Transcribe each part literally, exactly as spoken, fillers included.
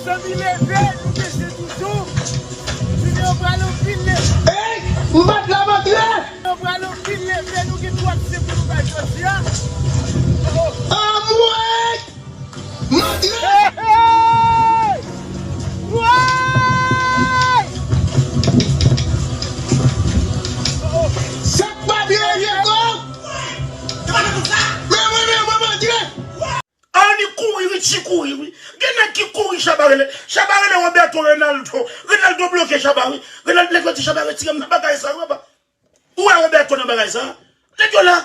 Zanmi leve, nou bezwen toujou. Jounen an pral anpil leve. Ey, m bat la m antre. Jounen an pral anpil leve, nou gen twòp se pou nou bay jodi a. Oh, oh. Anmwey! M antre! Hey, hey! Woy! Oh, oh. Sa k pa byen, Jeko? Men mwen menm, mwen, mwen antre! Annie kouri, Richie kouri, wi. Gen nèg ki kouri, Shabba rele. Shabba rele Roberto Renaldo. Renaldo bloke Shabba, wi. Renaldo, nèg yo di Shabba retire m nan bagay sa, wi, papa. Ou wè Roberto nan bagay sa? Nèg yo la.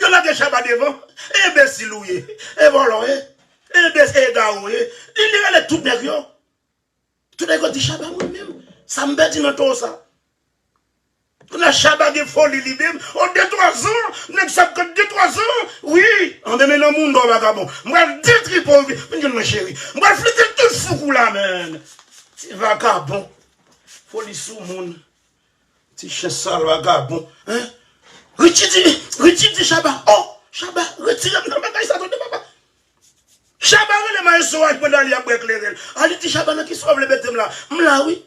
Yo lage Shabba devan. E enbesil ou ye. E vòlò, e. E enbes-, e egare ou ye. Li, li rele tout nèg yo. Tout nèg yo di Shabba mwen menm. Sa m pèdi nan towo sa. Kounye a Shabba gen foli li menm. O, de twa zan, nèg sa ap kont de twa zan. Wi, anben men nan moun dò vagabon. M pral detripe w, vin jwenn mwen cheri. M pral flite tout fouk ou la, menn. Ti vagabon. Foli sou moun. Ti chen sal vagabon. Hein? Richie di, Richie di Shabba. Oh, Shabba, retire m nan bagay sa, tande papa. Shabba rele maestro Raj pandan li ap bwè kleren. Annie di Shabba nan kisa w vle mete m la? M la, wi.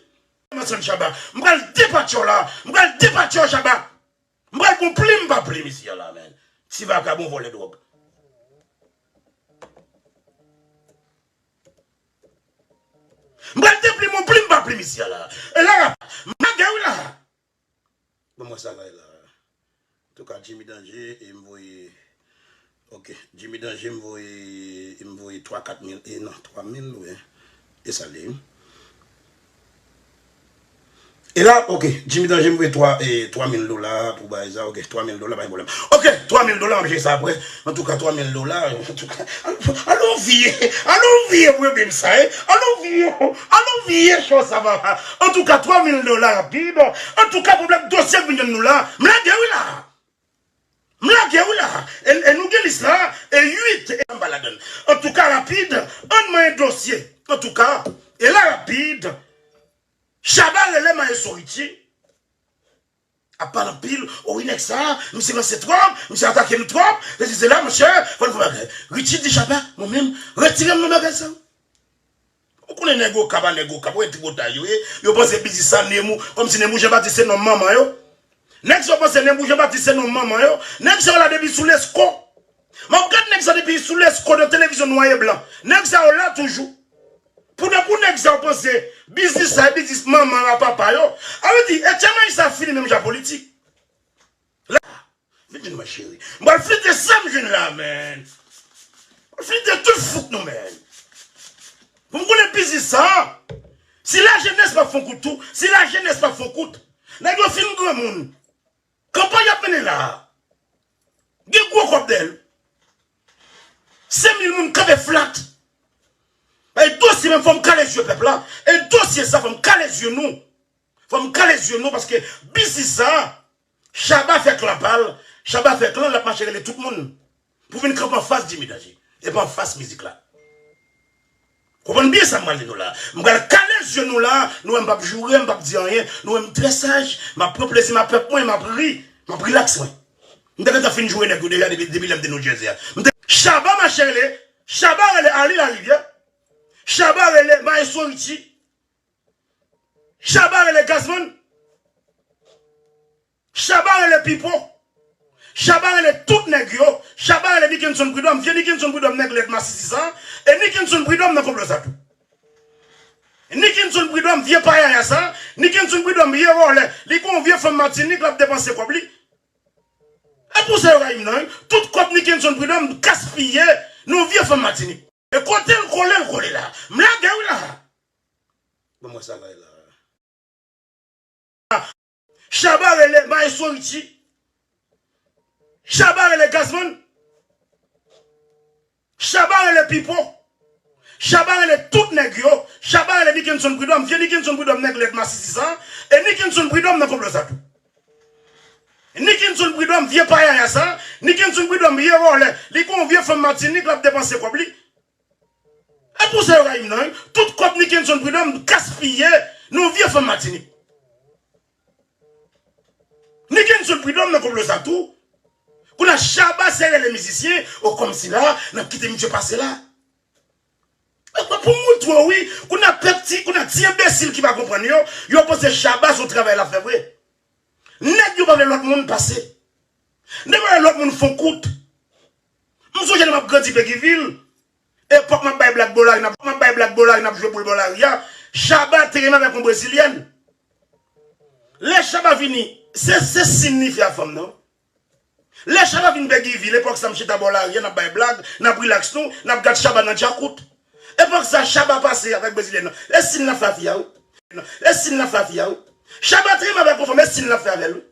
Masann Shabba. M pral depatye w la. M pral depatye w, Shabba. M pral bon plim pa plim isi a la, menn. Ti vagabon vòlè dwòg. M pral deplim ou plim pa plim isi a la. E la, m lage wi la. Bon, mwen sa la, la. Antouka, Jimmy Danger, e m voye. Ok, Jimmy Danger, m voye, m voye twa, kat mil, e non, twa mil, wi. E sa li. E la, ok, Jimmy Danger, m voye twa, e, twa mil dola pou bay sa, ok, twa mil dola, pa gen pwoblèm. Ok, twa mil dola, m ap jere sa apre. Antouka, twa mil dola, antouka, alò, alò vye, alò vye, mwen menm sa, e, alò vye, alò vye, cho sa, papa. Antouka, twa mil dola rapid. Antouka, pwoblèm dosye k vin jwenn nou la, m lage wi la. M lage wi la. E, e nou gen lis la, e uit, e anba ladann. Antouka, rapid, ann manyen dosye. Antouka, e la rapid, Shabba rele Maestro Richie. Ap pale anpil, o wi nèg sa, misye ranse twòp, misye atake nou twòp, sesi sela, monchè, fò n fè bagay. Richie di Shabba, mwen menm, retire m nan bagay sa. Ou konnen nèg Okap a nèg Okap, ou wè tripotay yo ye, yo panse biznis sa Nemou, kòmsi Nemou Jean Baptiste se non manman yo. Nèg sa yo panse Nemou Jean Baptiste se non manman yo, nèg sa yo la depi sou Lesko. M ap gad nèg sa depi sou Lesko nan televizyon nwa e blan. Nèg sa yo la toujou. Pou nèg, pou nèg sa yo panse biznis sa e biznis manman a papa yo. A vle di, e tchèmay sa fini menm jan politik. La, vin jwenn mwen cheri. M pral flite sa m jwenn la, menn. M pral flite tout fouk nou, menn. Pou m konnen biznis sa, si lajenès pa fon kout tou, si lajenès pa fon kout, nèg yo fin granmoun. Kanpay y ap mennen la a, gen gwo kòb dèyè l. Senk mil moun kanpe flat. E dosye menm fò m kale zye pèp la. E dosye sa fò m kale zye nou. Fò m kale zye nou paske biznis sa, Shabba fè klan pa l, Shabba fè klan l ap mache rele tout moun pou vin kanpe anfas Jimmy Danger, epi anfas mizik la. Konprann byen sa m pral di nou la. M pral kale zye nou la, nou wè m p ap joure, m p ap di anyen, nou wè m trè saj, m ap pran plezi m ak pèp mwen, m ap ri, m ap rilaks mwen. M te gentan fin joure nèg yo deja depi, depi lè m te New Jersey a. M te, Shabba mache rele, Shabba rele Arly Larivière, Shabba rele Maestro Richie, Shabba rele Gazman. Shabba rele Pipo. Shabba rele tout nèg yo. Shabba rele Nickenson Prud'homme. Vye Nickenson Prud'homme nèg lèd masisi sa. E Nickenson Prud'homme nan konplo sa tou. Nickenson Prud'homme vye payaya sa. Nickenson Prud'homme vye vòlè. Li gon vye fanm Matinik l ap depanse kòb li. E pou sa yo rayi m nan, wi. Tout kòb Nickenson Prud'homme gaspiye nan vye fanm Matinik. E kote l kole, l kole la. M lage wi la. Bon, mwen sa la, la. Shabba rele Maestro Richie. Shabba rele Gazman. Shabba rele Pipo. Shabba rele tout nèg yo. Shabba rele Nickenson Prud'homme. Vye Nickenson Prud'homme nèg lèd masisi sa. E Nickenson Prud'homme nan konplo sa tou. Nickenson Prud'homme vye payaya sa. Nickenson Prud'homme vye vòlè. Li gon vye fanm Matinik l ap depanse kòb li. E pou sa yo rayi m nan, wi. Tout kòb Nickenson Prud'homme gaspiye nan vye fanm Matinik. Nickenson Prud'homme nan konplo sa tou. Kounye a Shabba se rele mizisyen, o kòmsi la, n ap kite misye pase la. Pou moutre w, wi, kounye a pèp ti, kounye a ti enbesil ki pa konprann yo, yo panse Shabba se yon travay l ap fè vre. Nèg yo pa vle lòt moun pase. Nèg yo pa vle lòt moun fon kout. M sonje lè m ap grandi Peguy Ville, epòk m ap bay blag bò lari, n ap, m ap bay blag bò lari, n ap jwe boul bò lari a, Shabba te renmen avèk yon brezilyèn. Lè Shabba vini, se, se sin li fè a fanm nan. Lè Shabba vin Peguy Ville, epòk sa m chita bò lari a, n ap bay blag, n ap rilaks nou, n ap gad Shabba nan djakout. Epòk sa, Shabba pase avèk brezilyèn nan. E sin l ap fè a fi a, wi. E sin l ap fè a fi a, wi. Shabba te renmen avèk yon fanm, e sin l ap fè avè l, wi.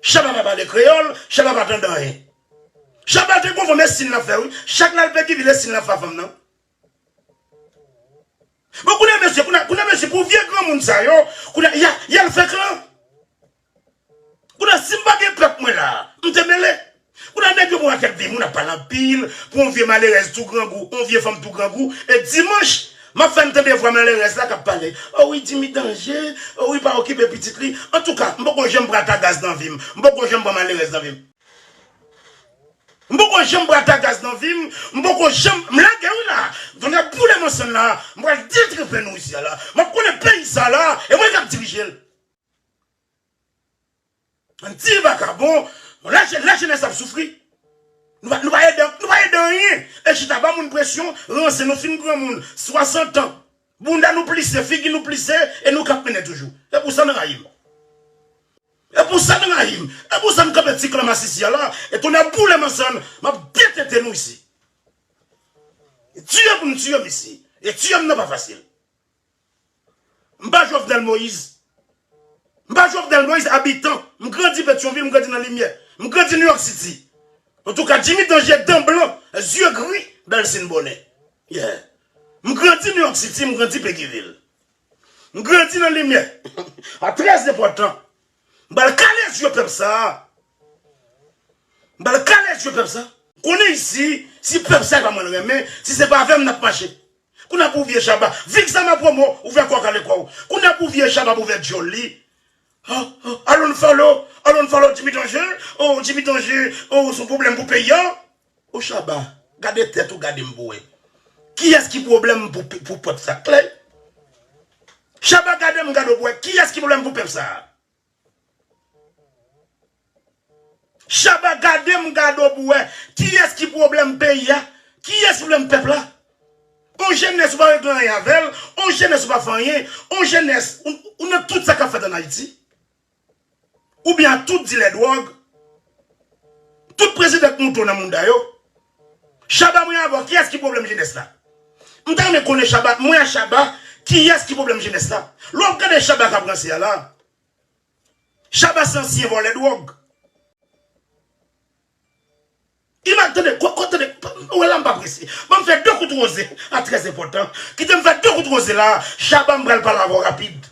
Shabba pa pale kreyòl, Shabba pa tande anyen. Shabba te gen yon fanm, e sin l ap fè, wi. Chak lè l al Peguy Ville, e sin l ap fè a fanm nan. Bon, kounye a mesye, kounye a, kounye a mesye, pou vye granmoun sa yo, kounye a, y a, y al fè klan. Kounye a, si m pa gen pèp mwen la, m te mele. Kounye a, nèg yo pran kèk vye moun ap pale anpil, pou yon vye malerèz tou grangou, yon vye fanm tou grangou, e dimanch, m ap fè n tande vwa malerèz la k ap pale. O wi, Jimmy Danje, o wi, pa okipe pitit li. Antouka, m poko janm pran ta gaz nan vi m, m poko janm pran malerèz nan vi m. M poko janm pran ta gaz nan vi m, m poko janm, m lage wi la. Tonnè boule mansann la, m pral detrepe nou isi a la. M ap konnen peyi sa la, e mwen k ap dirije l. Ann tire vakabon, la, je- la jenès ap soufri. Nou pa, nou pa ede, nou pa ede anyen. E chita ba moun presyon, ranse nou fin granmoun, swasant an. Bounda nou plise, figi nou plise, e nou k ap mennen toujou. E pou sa n rayi m. E pou sa n rayi m. E pou sa n kanpe ti klan masisi a la, e tonnè boule mansann, m ap detete nou isi. E tiye pou m tiye m isi. E tiye m nan pa fasil. M pa Jovenel Moïse. M pa Jovenel Moïse abitan. M grandi Petyonvil, m grandi nan limyè. M grandi New York City. Antouka, Jimmy Danje, dan blan, zye gri, bèl sin bonè. Yeah. M grandi New York City, m grandi Peguy Ville. M grandi nan limyè. A trè enpòtan. M pral kale zye pèp sa a. M pral kale zye pèp sa a. Konnen isi, si pèp sa e pa mwen l renmen, si se pa avè m n ap mache. Kounye a pou vye Shabba, Vixama Promo, ouvè kò w, kale kò w. Kounye a pou vye Shabba ap ouvè djòl li. Oh, oh, I don't follow, I don't follow Jimmy Danje, oh, Jimmy Danje, oh, se yon pwoblèm pou peyi a. Oh, Shabba, gade tèt ou, gade m pou wè. Kiyès ki pwoblèm pou, pou pèp sa klè? Shabba, gade m, gade w pou wè. Kiyès ki pwoblèm pou pèp sa? Shabba, gade m, gade w pou wè. Kiyès ki pwoblèm peyi a? Kiyès ki pwoblèm pèp la? On jenès ou pa regle anyen avè l, on jenès ou pa fè anyen, on jenès ou, ou nan tout sa k ap fèt ann Ayiti. Oubyen a tout dilè dwòg, tout prezidan k moute w nan mounda yo. Shabba, mwen avè w, kiyès ki pwoblèm jenès la? M ta renmen konnen Shabba, mwen a Shabba, kiyès ki pwoblèm jenès la? Lè w ap gade Shabba k ap ranse a la, Shabba se ansyen vòlè dwòg. Imaginé, ko, ko, tande, ou wè la m pa prese. Ban m fè de kout woze, a trè enpòtan. Kite m fè de kout woze la, Shabba m pral pale avè w rapid.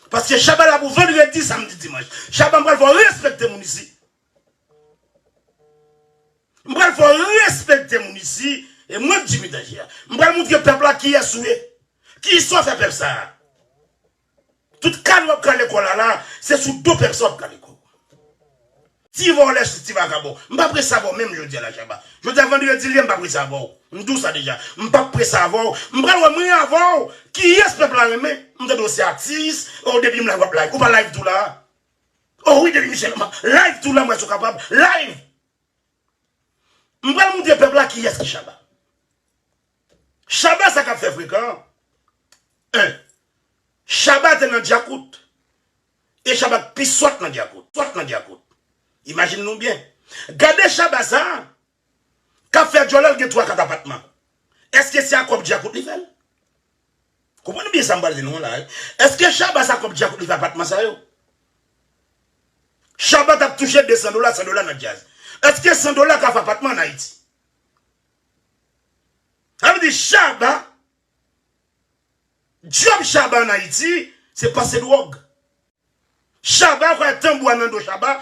Paske Shabba la pou vandredi, samdi, dimanch. Shabba m pral fè w respekte moun isi. M pral fè w respekte moun isi, e mwen k Jimmy Danje a. M pral moutre pèp la kiyès ou ye. Kisa w fè pèp sa a? Tout kale w ap kale kò w la la, se sou do pèp sa w ap kale kò w. Ti vòlè, ti vakabon. M pa prese avè w menm jodi a la, Shabba. Jodi a vandredi l ye, m pa prese avè w. M di w sa deja. M p ap prese avè w. M pral wè mwen avè w. Kiyès pèp la renmen? M tande w se atis, o depi m live w ap live. Ou pa live tou la? O wi, depi m se live tou la, m wè si w kapab. Live! M pral moutre pèp la kiyès ki Shabba. Shabba sa k ap fè frekan. En. Shabba te nan djakout. E Shabba k pi sòt nan djakout. Sòt nan djakout. Imajine nou byen. Gade Shabba sa a k ap fè djòlè l gen twa kat apatman. Èske se a kòb djakout li fè l? Konprann byen sa m pral di nou an la, wi. Èske Shabba sa kòb djakout li fè apatman sa yo? Shabba t ap touche de san dola, san dola nan djaz. Èske san dola ka fè apatman ann Ayiti? Sa vle di Shabba, djòb Shabba ann Ayiti, se pase dwòg. Shabba, kwè tanbou a nan do Shabba,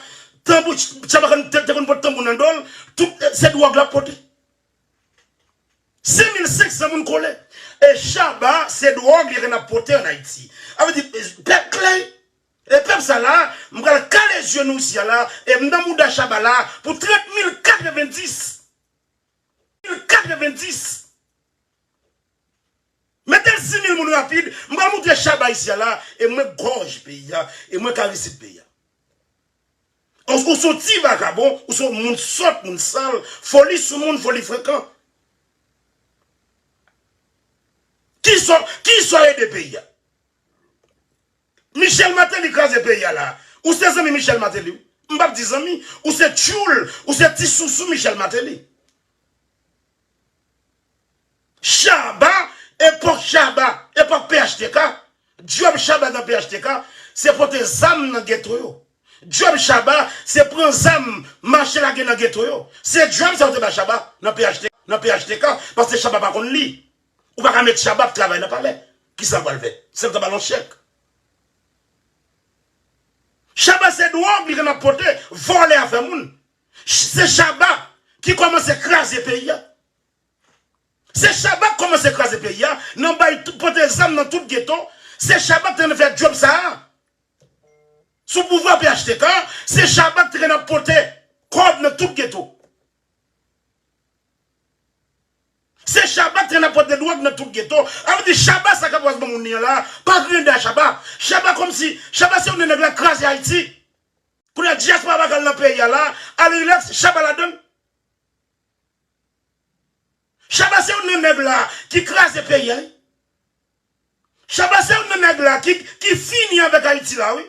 tanbou, Shabba konn, te, te konn pot tanbou nan do l, tout, se dwòg l ap pote. Senk mil senk san moun kole. E Shabba, se dwòg li konn ap pote ann Ayiti. Sa vle di, pèp klè, e pèp sa la, m pral kale zye nou isi a la, e m nan mouda Shabba la pou trant mil katrevendis. Mil katrevendis. Met Dis mil moun rapid, m pral moutre Shabba isi a la, e mwen gòj peyi a, e mwen ka resit peyi a. Ou, ou se yon ti vagabon, ou se yon moun sòt, moun sal, foli sou moun, foli frekan. Kisa, kisa w ede peyi a? Michel Martelly kraze peyi a la. Ou se zanmi Michel Martelly, wi. M p ap di zanmi, ou se tchoul, ou se ti sousou Michel Martelly. Shabba, epòk Shabba, epòk P H T K, djòb Shabba nan P H T K, se pote zam nan geto yo. Djòb Shabba, se pran zam, mache lage nan geto yo. Se djòb sa yo te ba Shabba nan P H T, nan P H T K, paske Shabba pa konn li. Ou pa ka met Shabba ap travay nan palè. Kisa l pral fè? Se l t ap ba l yon chèk. Shabba se dwòg li konn ap pote, vòlè afè moun. Ch-, se Shabba ki kòmanse kraze peyi a. Se Shabba k kòmanse kraze peyi a, nan bay tout, pote zam nan tout geto. Se Shabba k te konn fè djòb sa a. Sou pouvwa P H T K, se Shabba k te konn ap pote kòb nan tout geto. Se Shabba k te konn ap pote dwòg nan tout geto. A vle di Shabba sa k ap raz ban moun li an la, pa griyen dèyè Shabba. Shabba kòmsi, Shabba se youn nan nèg la kraze Ayiti. Kounye a dyaspora pa ka al nan peyi a la, al rilaks, Shabba ladann. Shabba se youn nan nèg la ki kraze peyi a, wi. Shabba se youn nan nèg la ki, ki fini avèk Ayiti la, wi.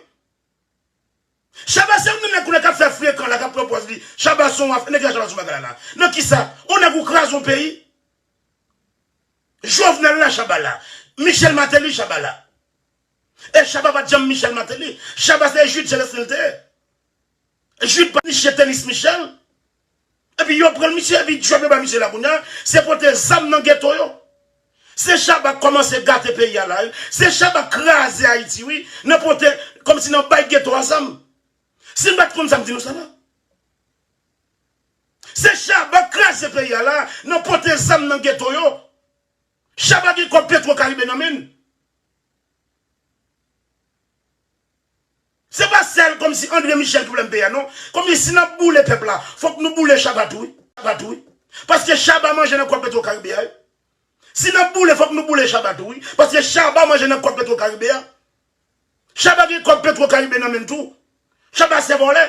Shabba se youn nan nèg kounye a k ap fè frekan la, k ap pran pòz li. Shabba se yon afè, nèg la Shabba se yon bagay la. Nan kisa? Yon nèg ou kraze yon peyi. Jovenel la Shabba la. Michel Martelly Shabba la. E Shabba pa t janm Michel Martelly. Shabba se Jude Celestin l te ye. Jude pa t niche tenis Michel. Epi yo pran misye, epi djòb yo ba misye la kounye a, se pote zam nan geto yo. Se Shabba k kòmanse gate peyi a la, wi. Se Shabba k kraze Ayiti, wi. Nan pote, kòmsi nan bay geto a zam. Si n pa t konn sa, m di nou sa la. Se Shabba k kraze peyi a la, nan pote zam nan geto yo. Shabba gen kòb Petro Caribe nan men l. Se pa sèl kòmsi André Michel ki pwoblèm peyi a, non. Kòmsi si n ap boule pèp la, fòk nou boule Shabba tou, wi. Shabba tou, wi. Paske Shabba manje nan kòb Petro Caribe a, wi. Si n ap boule, fòk nou boule Shabba tou, wi. Paske Shabba manje nan kòb Petro Caribe a. Shabba gen kòb Petro Caribe nan men l tou. Shabba se vòlè.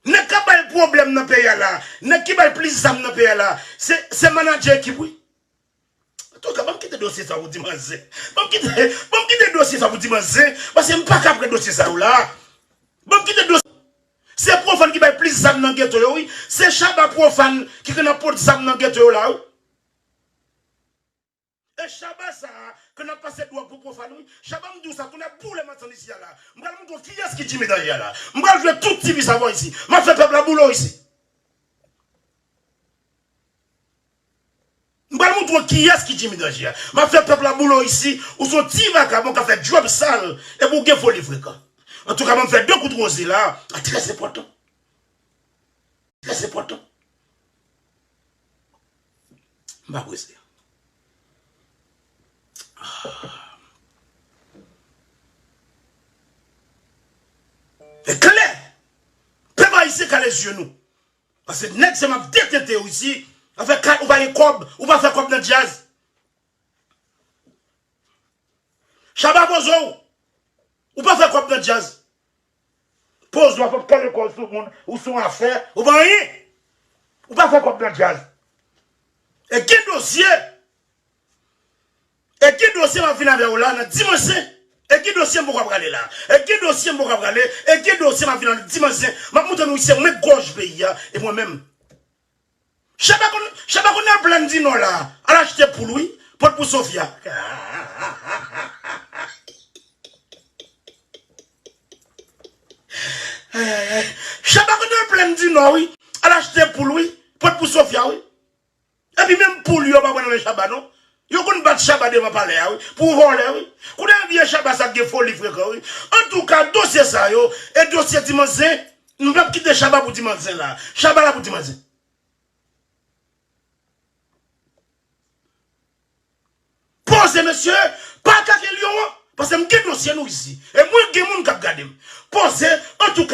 Nèg k ap bay pwoblèm nan peyi a la, nèg ki bay plis zam nan peyi a la, se, se manadjè ekip, wi. Antouka, ban m kite dosye sa pou dimanch zen. Ban m kite, ban m kite dosye sa pou dimanch zen, paske m pa ka pran dosye sa yo la. Ban m kite dosye. Se pwofàn ki bay plis zam nan geto yo, wi. Se Shabba pwofàn ki konn ap pot zam nan geto yo la, wi. E Shabba sa a, ke n ap pase dwòg pou pwofàn, wi. Shabba, m di w sa, tou n ap boule matant isi a la. M pral montre w kiyès ki Jimmy Danger a la. M pral jwe tout ti vis avè w isi. M ap fè pèp la boule w isi. M pral montre w kiyès ki Jimmy Danger a. M ap fè pèp la boule w isi. Ou se yon ti vakabon k ap fè djòb sal epi w gen foli frekan. Antouka, ban m fè de kout woze la. A, trè enpòtan. Trè enpòtan. M pa prese. E klè! Pèp ayisyen, kale zye nou. Paske nèg sa m ap detente yo isi, afè ka, ou pa gen kòb, ou pa fè kòb nan djaz. Shabba poze w. Ou pa fè kòb nan djaz. Poze w ap ap kale kò w sou moun, ou se yon afè, ou pa anyen. Ou pa fè kòb nan djaz. E gen dosye. E gen dosye m ap vin avè w la nan dimanch zen. E gen dosye m poko prale la. E gen dosye m poko prale. E gen dosye m ap vin avè w nan dimanch zen. M ap montre nou isi mwen gòj peyi a. E mwen menm. Shabba konn, Shabba konn nan plèn di nò la. Al achte poul, wi. Pot pou Sofia. Ay, ay, ay. Shabba konn nan plèn di nò, wi. Al achte poul, wi. Pot pou Sofia, wi. Epi menm poul yo pa pran nan men Shabba, non. Yo konn bat Shabba devan palè a, wi. Pou vòlè, wi. Kounye a vye Shabba sa gen foli frekan, wi. Antouka, dosye sa yo, e dosye dimanch zen, nou p ap kite Shabba pou dimanch zen la. Shabba la pou dimanch zen. Poze, mesye, pa atake lyon an, paske m gen dosye nou isi. E mwen gen moun k ap gade m. Poze, antouka.